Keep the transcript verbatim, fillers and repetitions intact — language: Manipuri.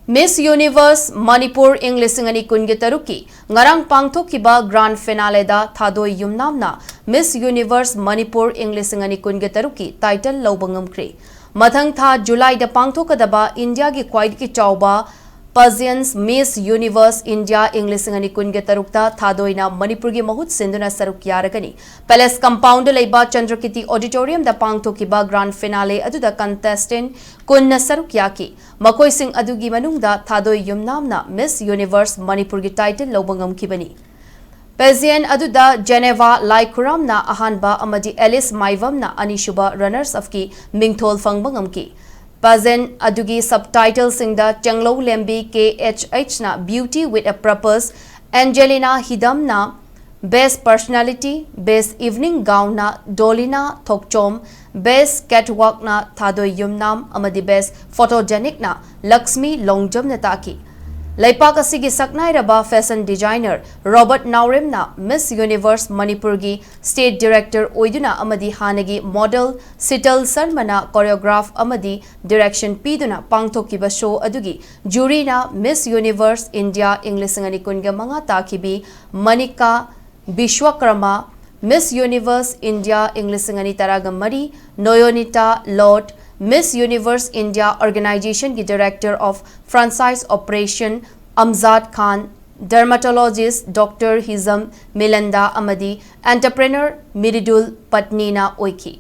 Miss Universe Manipur ꯏꯪ ꯂꯤꯁꯤꯡ ꯑꯅꯤ ꯀꯨꯟꯒ ꯇꯔꯨꯛꯀꯤ ꯉꯔꯥꯡ ꯄꯥꯡꯊꯣꯛꯈꯤꯕ grand finaleꯗ ꯊꯥꯗꯣꯏ ꯌꯨꯝꯅꯥꯝꯅ Miss Universe Manipur ꯏꯪ ꯂꯤꯁꯤꯡ ꯑꯅꯤ ꯀꯨꯟꯒ ꯇꯔꯨꯛꯀꯤ title ꯂꯧꯕ ꯉꯝꯈ꯭ꯔꯦ꯫ ꯃꯊꯪ ꯊꯥ ꯖꯨꯂꯥꯏꯗ ꯄꯥꯡꯊꯣꯛꯀꯗꯕ ꯏꯟꯗꯤꯌꯥꯒꯤ ꯈ꯭ꯋꯥꯏꯗꯒꯤ ꯆꯥꯎꯕ pageant Miss Universe India ꯏꯪ ꯂꯤꯁꯤꯡ ꯑꯅꯤ ꯀꯨꯟꯒ ꯇꯔꯨꯛꯇ ꯊꯥꯗꯣꯏꯅ ꯃꯅꯤꯄꯨꯔꯒꯤ ꯃꯍꯨꯠ ꯁꯤꯟꯗꯨꯅ ꯁꯔꯨꯛ ꯌꯥꯔꯒꯅꯤ꯫ Palace compoundꯗ ꯂꯩꯕ ꯆꯟꯗ꯭ꯔꯀꯤꯔꯇꯤ auditoriumꯗ ꯄꯥꯡꯊꯣꯛꯈꯤꯕ grand finale ꯑꯗꯨꯗ contestant ꯀꯨꯟꯅ ꯁꯔꯨꯛ ꯌꯥꯈꯤ꯫ ꯃꯈꯣꯏꯁꯤꯡ ꯑꯗꯨꯒꯤ ꯃꯅꯨꯡꯗ ꯊꯥꯗꯣꯏ ꯌꯨꯝꯅꯥꯝꯅ Miss Universe ꯃꯅꯤꯄꯨꯔꯒꯤ title ꯂꯧꯕ ꯉꯝꯈꯤꯕꯅꯤ꯫ Pageant ꯑꯗꯨꯗ ꯖꯦꯅꯦꯚꯥ ꯂꯥꯏꯈꯨꯔꯥꯝꯅ ꯑꯍꯥꯟꯕ ꯑꯃꯗꯤ ꯑꯦꯂꯤꯁ ꯃꯥꯏꯕꯝꯅ ꯑꯅꯤꯁꯨꯕ runners upꯀꯤ ꯃꯤꯡꯊꯣꯜ ꯐꯪꯕ ꯉꯝꯈꯤ꯫ Pageant ꯑꯗꯨꯒꯤ subtitleꯁꯤꯡꯗ ꯆꯦꯡꯂꯧ ꯂꯦꯝꯕꯤ ꯀꯦ ꯑꯦꯆ ꯑꯩꯆꯅ Beauty with a Purpose, Angelina ꯍꯤꯗꯝꯅ Best Personality, Best Evening Gownꯅ ꯗꯣꯂꯤꯅꯥ ꯊꯣꯛꯆꯣꯝ, Best Catwalkꯅ ꯊꯥꯗꯣꯏ ꯌꯨꯝꯅꯥꯝ ꯑꯃꯗꯤ Best Photogenicꯅ ꯂꯛꯁꯃꯤ ꯂꯣꯡꯖꯝꯅ ꯇꯥꯈꯤ꯫ ꯂꯩꯄꯥꯛ ꯑꯁꯤꯒꯤ ꯁꯛꯅꯥꯏꯔꯕ fashion designer ꯔꯣꯕꯔꯠ ꯅꯥꯎꯔꯦꯝꯅ Miss Universe ꯃꯅꯤꯄꯨꯔꯒꯤ state director ꯑꯣꯏꯗꯨꯅ ꯑꯃꯗꯤ ꯍꯥꯟꯅꯒꯤ model ꯁꯤꯇꯜ ꯁꯔꯃꯅ choreograph ꯑꯃꯗꯤ direction ꯄꯤꯗꯨꯅ ꯄꯥꯡꯊꯣꯛꯈꯤꯕ show ꯑꯗꯨꯒꯤ juryꯅ Miss Universe India ꯏꯪ ꯂꯤꯁꯤꯡ ꯑꯅꯤ ꯀꯨꯟꯒ ꯃꯉꯥ ꯇꯥꯈꯤꯕꯤ ꯃꯅꯤꯀꯥ ꯕꯤꯁ꯭ꯋꯀꯔꯃ, Miss Universe India ꯏꯪ ꯂꯤꯁꯤꯡ ꯑꯅꯤ ꯇꯔꯥꯒ ꯃꯔꯤ Noyonita Lodh, Miss Universe India organizationꯒꯤ director of franchise operation Amjad Khan, dermatologist doctor Hijam ꯃꯤꯂꯟꯗꯥ ꯑꯃꯗꯤ entrepreneur ꯃꯤꯔꯤꯗꯨꯜ ꯄꯠꯅꯤꯅ ꯑꯣꯏꯈꯤ꯫